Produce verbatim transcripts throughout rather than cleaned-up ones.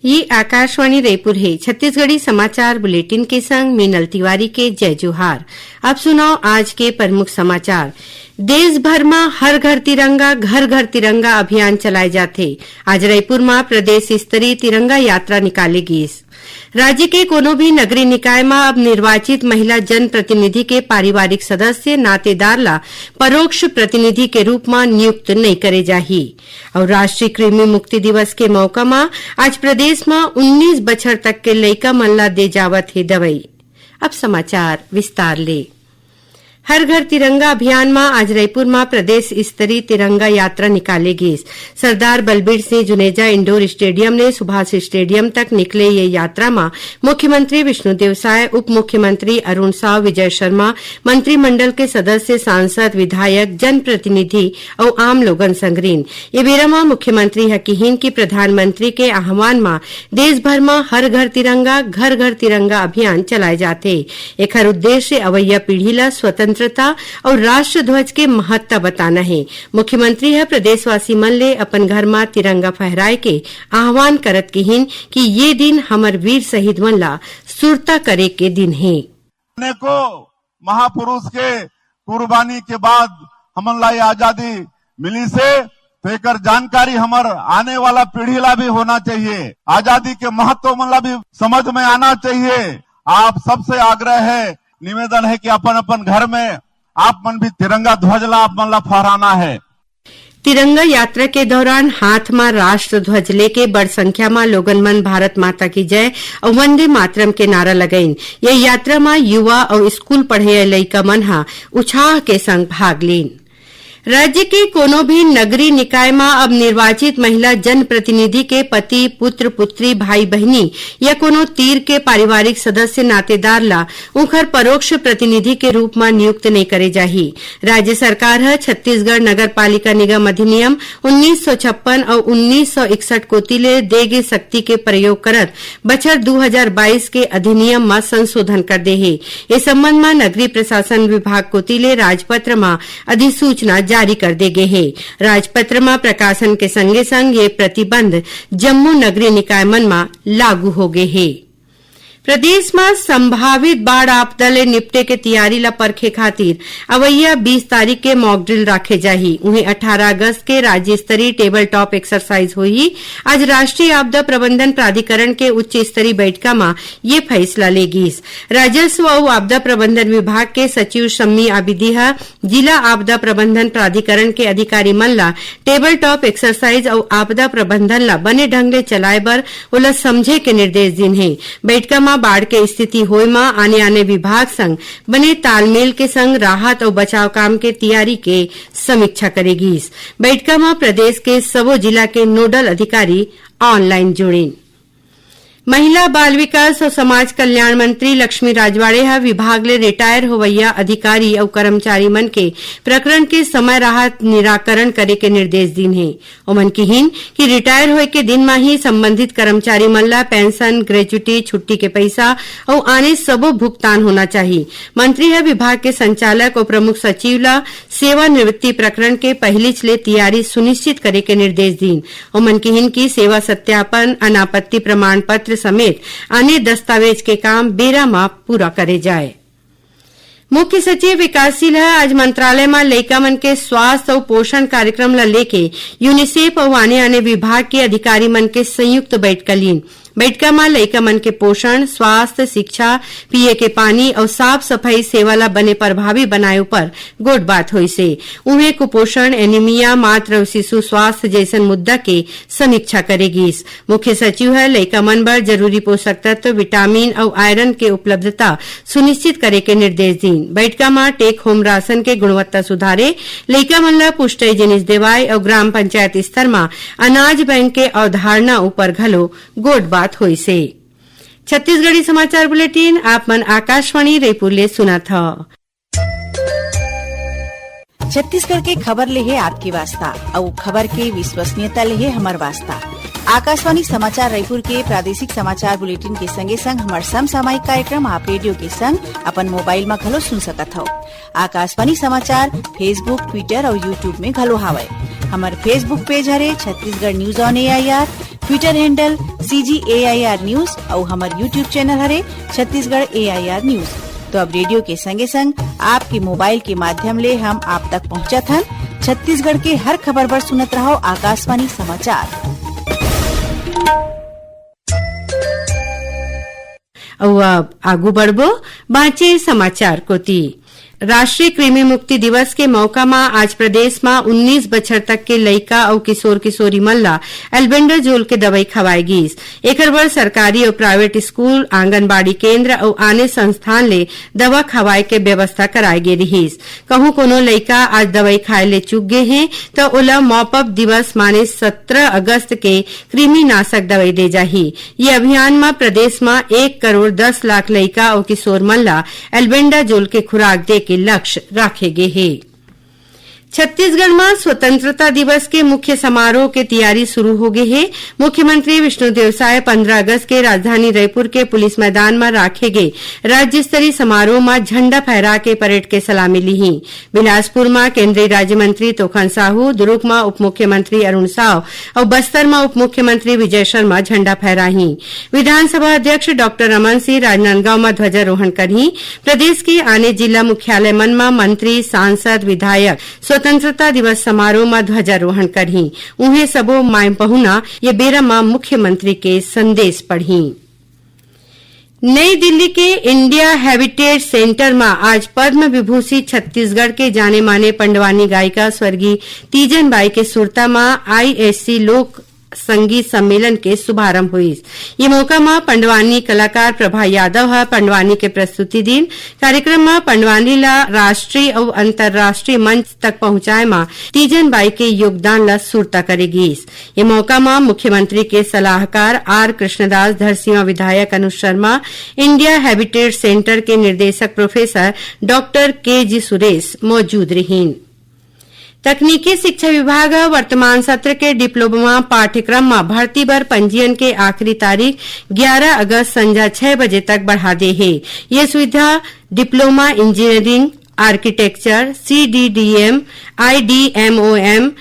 ये आकाशवाणी रायपुर हे। छत्तीसगढ़ी समाचार बुलेटिन के संग मीनल तिवारी के जय जोहार। अब सुनव आज के प्रमुख समाचार। देश भर म हर घर तिरंगा, घर घर तिरंगा अभियान चलाए जाथे। आज रायपुर म प्रदेश स्तरीय तिरंगा यात्रा निकाले गीस। राज्य के कोनो भी नगरीय निकाय म अब निर्वाचित महिला जनप्रतिनिधि के पारिवारिक सदस्य, नातेदार ला परोक्ष प्रतिनिधि के रूप म नियुक्त नइ करे जाही। अउ राष्ट्रीय कृमि मुक्ति दिवस के मौका म आज प्रदेश म उन्नीस बछर तक के लइका मन ला दे जावत हे दवई। अब समाचार विस्तार ले। हर घर तिरंगा अभियान म आज रायपुर म प्रदेश स्तरीय तिरंगा यात्रा निकाले गीस। सरदार बलबीर सिंह जुनेजा इंडोर स्टेडियम ले सुभाष स्टेडियम तक निकले ये यात्रा म मुख्यमंत्री विष्णुदेव साय, उप मुख्यमंत्री अरुण साव, विजय शर्मा, मंत्रिमंडल के सदस्य, सांसद, विधायक, जनप्रतिनिधि अउ आम लोगन संग रिन। ये बेरा म मुख्यमंत्री ह किहिन कि प्रधानमंत्री के आह्वान म देश भर म हर घर तिरंगा, घर घर तिरंगा अभियान चलाए जाथे। एखर उद्देश्य अवइया पीढ़ी ल स्वतंत्रता अउ राष्ट्रध्वज के महत्ता बताना हे। मुख्यमंत्री ह प्रदेशवासी मन ले अपन घर म तिरंगा फहराए के आह्वान करत किहिन कि ये दिन हमर वीर शहीद मन ला सुरता करे के दिन हे। अनेकों महापुरुष के कुर्बानी के बाद हमन ला ये आजादी मिली से, तो एकर जानकारी हमर आने वाला पीढ़ी ला भी होना चाहिए, आजादी के महत्व मन ला भी समझ में आना चाहिए। आप सबसे आग्रह है, निवेदन है कि अपन अपन घर में आप मन भी तिरंगा ध्वज ला आप मन ला फहराना है। तिरंगा यात्रा के दौरान हाथ म राष्ट्र ध्वज लेके बड़ संख्या म लोगन मन भारत माता की जय अउ वंदे मातरम के नारा लगाइन। ये यात्रा म युवा अउ स्कूल पढ़इया लइका मन ह उछाह के संग भाग लीन। राज्य के कोनो भी नगरीय निकाय म अब निर्वाचित महिला जनप्रतिनिधि के पति, पुत्र, पुत्री, भाई, बहिनी या कोनो तीर के पारिवारिक सदस्य, नातेदार ला उंखर परोक्ष प्रतिनिधि के रूप म नियुक्त नइ करे जाही। राज्य सरकार ह छत्तीसगढ़ नगर पालिका निगम अधिनियम उन्नीस सौ छप्पन अउ उन्नीस सौ इकसठ कोति ले दे गे शक्ति के प्रयोग करत बछर दू हजार बाईस के अधिनियम म संशोधन कर दे हे। ए संबंध म नगरीय प्रशासन विभाग कोति ले राजपत्र म अधिसूचना जारी कर दे गे हे। राजपत्र म प्रकाशन के संगे संग ये प्रतिबंध जम्मो नगरीय निकाय मन म लागू हो गे हे। प्रदेश म संभावित बाढ़ आपदा ले निपटे के तियारी ल परखे खातिर अवइया बीस तारीख के मॉक ड्रिल राखे जाही। उहें, अठारह अगस्त के राज्य स्तरीय टेबल टॉप एक्सरसाइज होही। आज राष्ट्रीय आपदा प्रबंधन प्राधिकरण के उच्च स्तरीय बैठका म ये फैसला ले गीस। राजस्व अउ आपदा प्रबंधन विभाग के सचिव शम्मी आबिदी ह जिला आपदा प्रबंधन प्राधिकरण के अधिकारी मन ला टेबल टॉप एक्सरसाइज अउ आपदा प्रबंधन ला बने ढंग ले चलाए बर ओला समझे के निर्देश दिन हे। बैठका म बाढ़ के स्थिति होए म आने-आने विभाग संग बने तालमेल के संग राहत अउ बचाव काम के तियारी के समीक्षा करे गीस। बैठका म प्रदेश के सबो जिला के नोडल अधिकारी ऑनलाइन जुड़िन। महिला, बाल विकास अउ समाज कल्याण मंत्री लक्ष्मी राजवाड़े ह विभाग ले रिटायर होवइया अधिकारी अउ कर्मचारी मन के प्रकरण के समय राहत निराकरण करे के निर्देश दीन हे। ओमन किहिन कि रिटायर होए के दिन म ही संबंधित कर्मचारी मन ला पेंशन, ग्रेच्युटी, छुट्टी के पइसा अउ आने सबो भुगतान होना चाही। मंत्री ह विभाग के संचालक अउ प्रमुख सचिव ला सेवानिवृत्ति प्रकरण के पहिलीच ले तियारी सुनिश्चित करे के निर्देश दीन। ओमन किहिन कि सेवा सत्यापन, अनापत्ति प्रमाण पत्र समेत आने दस्तावेज के काम बेरा म पूरा करे जाए। मुख्य सचिव विकासशील ह आज मंत्रालय म लइका मन के स्वास्थ्य अउ पोषण कार्यक्रम ल लेके यूनिसेफ अउ आने-आने विभाग के अधिकारी मन के संयुक्त बैठका लीन। बैठका म लइका मन के पोषण, स्वास्थ्य, शिक्षा, पीए के पानी अउ साफ सफाई सेवा ल बने प्रभावी बनाए उपर गोठबात होइस हे। उहें, कुपोषण, एनीमिया, मातृ अउ शिशु स्वास्थ्य जइसन मुद्दा के समीक्षा करे गीस। मुख्य सचिव ह लइका मन बर जरूरी पोषक तत्व, विटामिन अउ आयरन के उपलब्धता सुनिश्चित करे के निर्देश दीन। बैठका म टेक होम राशन के गुणवत्ता सुधारे, लइका मन ल पुष्टई जिनिस देवाय अउ ग्राम पंचायत स्तर म अनाज बैंक के अवधारणा उपर घलो गोठबात होइस हे। छत्तीसगढ़ी समाचार बुलेटिन आप मन आकाशवाणी रायपुर ले सुनत हव। छत्तीसगढ़ के खबर ले हे आपके वास्ता, अउ खबर के विश्वसनीयता ले हे हमर वास्ता। आकाशवाणी समाचार रायपुर के प्रादेशिक समाचार बुलेटिन के संगे संग हमर समसामयिक कार्यक्रम आप रेडियो के संग अपन मोबाइल म घलो सुन सकत हव। आकाशवाणी समाचार Facebook, Twitter अउ YouTube में घलो हावय। हमर Facebook पेज हरे Chhattisgarh News on A I R। Twitter handle C G A I R News अउ हमर YouTube channel हरे Chhattisgarh A I R News। तो अब रेडियो के संगे संग आपके मोबाइल के माध्यम ले हम आप तक पहुंचत हन। छत्तीसगढ़ के हर खबर बर सुनत रहव आकाशवाणी समाचार। अउ अब आगू बढ़बो बांचे समाचार कोति। राष्ट्रीय कृमि मुक्ति दिवस के मौका म आज प्रदेश म उन्नीस बछर तक के लइका अउ किशोर किशोरी मन ल एल्बेंडाजोल के दवई खवाए गीस। एखर बर सरकारी अउ प्राइवेट स्कूल, आंगनबाड़ी केंद्र अउ आने संस्थान ले दवा खवाए के व्यवस्था कराए गे रिहीस। कहूं कोनो लइका आज दवई खाए ले चूक गे हे, त ओला मॉपअप दिवस माने सत्रह अगस्त के कृमिनाशक दवई दे जाही। ये अभियान म प्रदेश म एक करोड़ दस लाख लइका अउ किशोर मन ल एल्बेंडाजोल के खुराक दे के लक्ष्य राखे गे हे। छत्तीसगढ़ म स्वतंत्रता दिवस के मुख्य समारोह के तैयारी शुरू हो गे हे। मुख्यमंत्री विष्णुदेव साय पंद्रह अगस्त के राजधानी रायपुर के पुलिस मैदान म राखे गे राज्य स्तरीय समारोह म झंडा फहरा के परेड के सलामी लीही। बिलासपुर म केंद्रीय राज्य मंत्री तोखन साहू, दुरूग म उप मुख्यमंत्री अरुण साव अउ बस्तर म उप मुख्यमंत्री विजय शर्मा झंडा फहराही। विधानसभा अध्यक्ष डॉक्टर रमन सिंह राजनांदगांव म ध्वजारोहण करही। प्रदेश के आने जिला मुख्यालय मन म मंत्री, सांसद, विधायक स्वतंत्रता दिवस समारोह म ध्वजारोहण करही। उहें, सबो माई पहुना ये बेरा म मुख्यमंत्री के संदेश पढ़ही। नई दिल्ली के इंडिया हैबिटेट सेंटर म आज पद्म विभूषित छत्तीसगढ़ के जाने माने पंडवानी गायिका स्वर्गीय तीजन बाई के सुरता म आईएससी लोक संगीत सम्मेलन के शुभारंभ होइस। ये मौका म पंडवानी कलाकार प्रभा यादव ह पंडवानी के प्रस्तुति दिन। कार्यक्रम म पंडवानी ला राष्ट्रीय अउ अंतर्राष्ट्रीय मंच तक पहुंचाए म तीजन बाई के योगदान ला सुरता करे गीस। ये मौका म मुख्यमंत्री के सलाहकार आर कृष्णदास, धरसीवा विधायक Anuj Sharma, India habitat centre के निर्देशक प्रोफेसर डॉक्टर के जी सुरेश मौजूद रहिन। तकनीकी शिक्षा विभाग ह वर्तमान सत्र के डिप्लोमा पाठ्यक्रम म भर्ती बर पंजीयन के आखिरी तारीख ग्यारा अगस्त संझा छह बजे तक बढ़ा दे हे। ये सुविधा डिप्लोमा इंजीनियरिंग, आर्किटेक्चर, सीडीडीएम, आईडीएमओएम,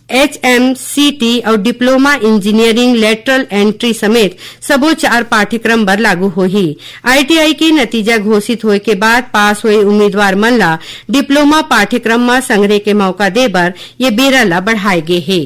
एचएमसीटी अउ डिप्लोमा इंजीनियरिंग लेटरल एंट्री समेत सबो चार पाठ्यक्रम बर लागू होही। आईटीआई के नतीजा घोषित होए के बाद पास होए उम्मीदवार मन ला डिप्लोमा पाठ्यक्रम म संघरे के मौका दे बर ये बेरा ला बढ़ाए गे हे।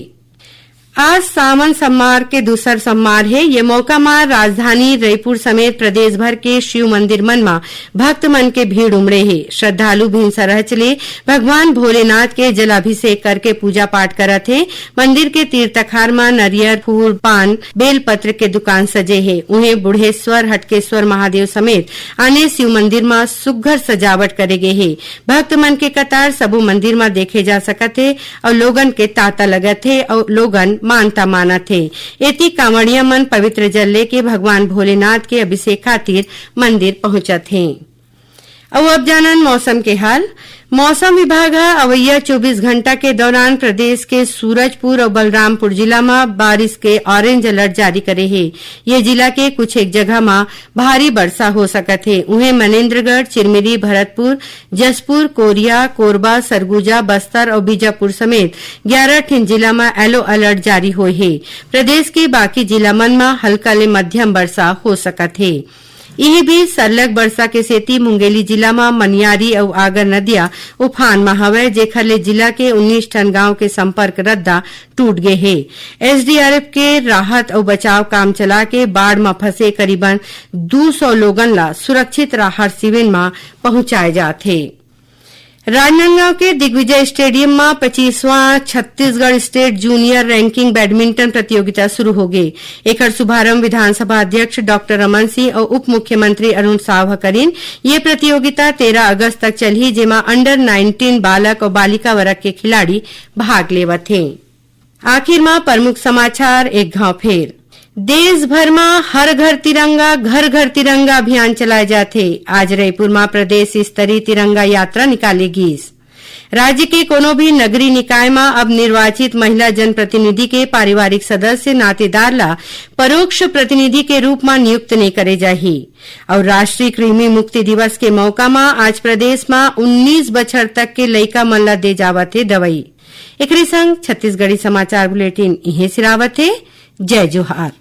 आज सावन सम्मार के दूसर सम्मार हे। ये मौका म राजधानी रईपुर समेत प्रदेश भर के शिव मंदिर मन म भक्त मन के भीड़ उमड़े हे। श्रद्धालु भिनसरहच ले भगवान भोलेनाथ के जलाभिषेक करके पूजा पाठ करत हे। मंदिर के तीर तखार म नरियर, फूल, पान, बेलपत्र के दुकान सजे हे। उहें, बुढ़ेश्वर, हटकेश्वर महादेव समेत आने शिव मंदिर म सुग्घर सजावट करे गे हे। भक्त मन के कतार सबो मंदिर म देखे जा सकत हे अउ लोगन के तांता लगत हे अउ लोगन मानता मानत हे। एती कांवड़िया मन पवित्र जल लेके भगवान भोलेनाथ के अभिषेक खातिर मंदिर पहुंचत हे। अउ अब जानन मौसम के हाल। मौसम विभाग ह अवइया चौबीस घंटा के दौरान प्रदेश के सूरजपुर अउ बलरामपुर जिला म बारिश के ऑरेंज अलर्ट जारी करे हे। ये जिला के कुछ एक जगह म भारी बरसा हो सकत हे। उहें, मनेन्द्रगढ़, चिरमिरी, भरतपुर, जशपुर, कोरिया, कोरबा, सरगुजा, बस्तर अउ बीजापुर समेत ग्यारह ठिन जिला म येलो अलर्ट जारी होय हे। प्रदेश के बाकी जिला मन म हल्का ले मध्यम बरसा हो सकत हे। इही बीच, सरलग बरसा के सेती मुंगेली जिला म मनियारी अउ आगर नदिया उफान म हवय, जेखर ले जिला के उन्नीस ठन गांव के संपर्क रद्दा टूट गे हे। एसडीआरएफ के राहत अउ बचाव काम चला के बाढ़ म फंसे करीबन दू सौ लोगन ला सुरक्षित राहत शिविर म पहुंचाए जात हे। राजनांदगांव के दिग्विजय स्टेडियम म पच्चीसवां Chhattisgarh state junior ranking badminton प्रतियोगिता शुरू होगे। एखर शुभारंभ विधानसभा अध्यक्ष डॉक्टर रमन सिंह अउ उप मुख्यमंत्री अरुण साव ह करिन। ये प्रतियोगिता तेरह अगस्त तक चलही, जेमा अंडर नाइनटीन बालक अउ बालिका वर्ग के खिलाड़ी भाग लेवत हें। आखिर म प्रमुख समाचार एक घाव फेर। देश भर म हर घर तिरंगा, घर घर तिरंगा अभियान चलाए जाथे। आज रईपुर म प्रदेश स्तरीय तिरंगा यात्रा निकाले गीस। राज्य के कोनो भी नगरीय निकाय म अब निर्वाचित महिला जनप्रतिनिधि के पारिवारिक सदस्य, नातेदार ला परोक्ष प्रतिनिधि के रूप म नियुक्त नइ करे जाही। अउ राष्ट्रीय कृमि मुक्ति दिवस के मौका म आज प्रदेश म उन्नीस बछर तक के लइका मन ला दे जावत हे दवई। एकरे संग छत्तीसगढ़ी समाचार बुलेटिन इहें सिरावत हे। जय जोहार।